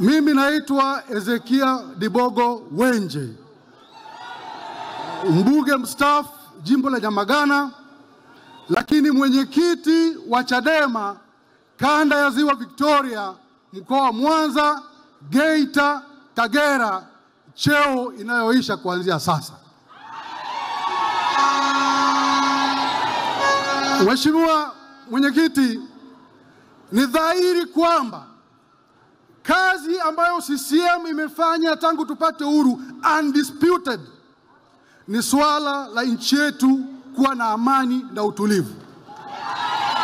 Mimi naitwa Hezekia Dibogo Wenje, mbunge mstaafu jimbo la Nyamagana, lakini mwenyekiti wa Chadema kanda ya Ziwa Victoria, mkoa wa Mwanza, Geita, Kagera, cheo inayoisha kuanzia sasa. Mheshimiwa Mwenyekiti, ni dhahiri kwamba kazi ambayo CCM imefanya tangu tupate uhuru undisputed ni swala la nchi yetu kuwa na amani na utulivu.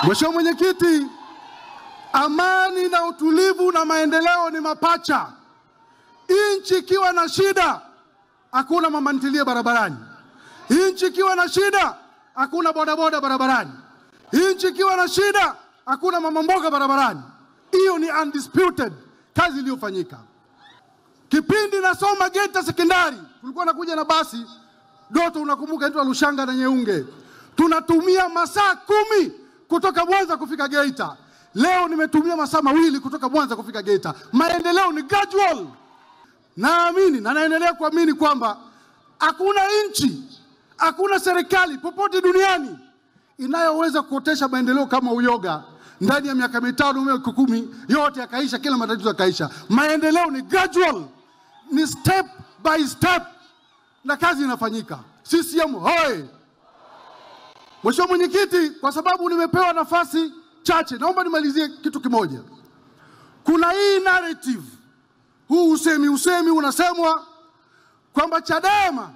Mheshimiwa Mwenyekiti, amani na utulivu na maendeleo ni mapacha. Nchi ikiwa na shida, hakuna mama ntilie barabarani. Nchi ikiwa na shida, hakuna bodaboda barabarani. Nchi ikiwa na shida, hakuna mama mboga barabarani. Hiyo ni undisputed kazi iliyofanyika. Kipindi nasoma Geita Sekondari, tulikuwa nakuja na basi Doto, unakumbuka, inaitwa Lushanga na Nyeunge. Tunatumia masaa 10 kutoka Mwanza kufika Geita. Leo nimetumia masaa 2 kutoka Mwanza kufika Geita. Maendeleo ni gradual. Naamini na naendelea kuamini kwamba hakuna nchi, hakuna serikali popote duniani inayoweza kuotesha maendeleo kama uyoga ndani ya miaka 5, miaka 10, yote yakaisha, kila matatizo yakaisha. Maendeleo ni gradual, ni step by step, na kazi inafanyika. CCM hoi! Mheshimiwa Mwenyekiti, kwa sababu nimepewa nafasi chache, naomba nimalizie kitu kimoja. Kuna hii narrative, huu usemi unasemwa kwamba Chadema,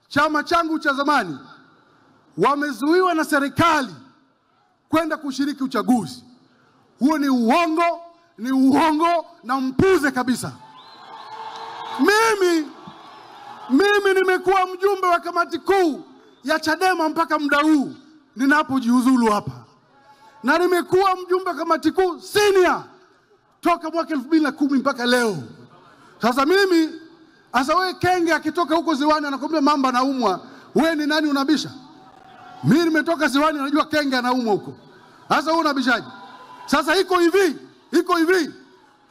chama changu cha zamani, wamezuiwa na serikali kwenda kushiriki uchaguzi. Huo ni uongo, ni uongo na mpuze kabisa. Mimi nimekuwa mjumbe wa kamati kuu ya Chadema mpaka muda huu ninapojiuzulu hapa. Na nimekuwa mjumbe wa kamati kuu senior toka mwaka 2010 mpaka leo. Sasa mimi, asa wewe kenge akitoka huko ziwani anakuambia mamba anaumwa, wewe ni nani unabisha? Mimi nimetoka ziwani, najua kenge anaumwa huko. Sasa wewe unabishaje? Sasa iko hivi, iko hivi.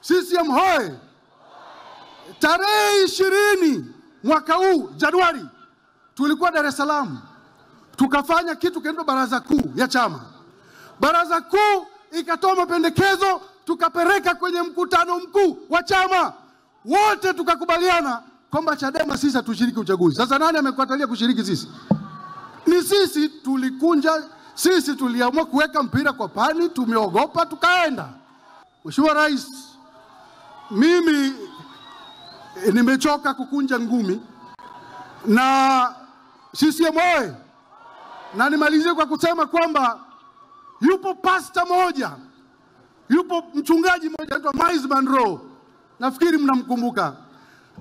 CCM hoi! Tarehe 20 mwaka huu Januari tulikuwa Dar es Salaam, tukafanya kitu kinaitwa baraza kuu ya chama. Baraza kuu ikatoa mapendekezo, tukapeleka kwenye mkutano mkuu wa chama. Wote tukakubaliana kwamba Chadema sisi hatushiriki uchaguzi. Sasa nani amekatalia kushiriki sisi? Ni sisi tulikunja, sisi tuliamua kuweka mpira kwa pani, tumeogopa tukaenda. Mheshimiwa Rais, mimi nimechoka kukunja ngumi na CCM oye. Na nimalizie kwa kusema kwamba yupo pastor moja, yupo mchungaji mmoja anaitwa Miles Monroe, nafikiri mnamkumbuka.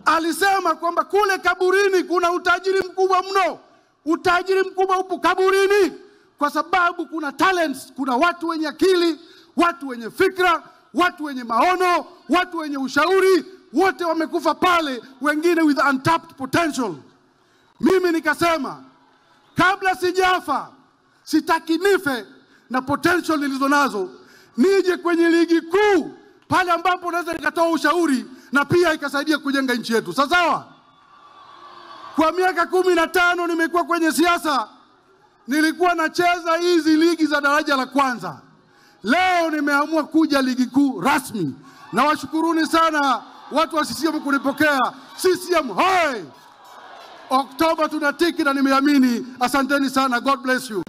Alisema kwamba kule kaburini kuna utajiri mkubwa mno. Utajiri mkubwa upo kaburini kwa sababu kuna talents, kuna watu wenye akili, watu wenye fikra, watu wenye maono, watu wenye ushauri, wote wamekufa pale, wengine with untapped potential. Mimi nikasema kabla sijafa, sitaki nife na potential nilizonazo, nije kwenye ligi kuu pale ambapo naweza nikatoa ushauri na pia ikasaidia kujenga nchi yetu. Sawa? Kwa miaka 15 nimekuwa kwenye siasa, nilikuwa nacheza hizi ligi za daraja la kwanza. Leo nimeamua kuja ligi kuu rasmi. Na washukuruni sana watu wa CCM kunipokea. CCM hoi! Oktoba tunatiki na nimeamini. Asanteni sana. God bless you.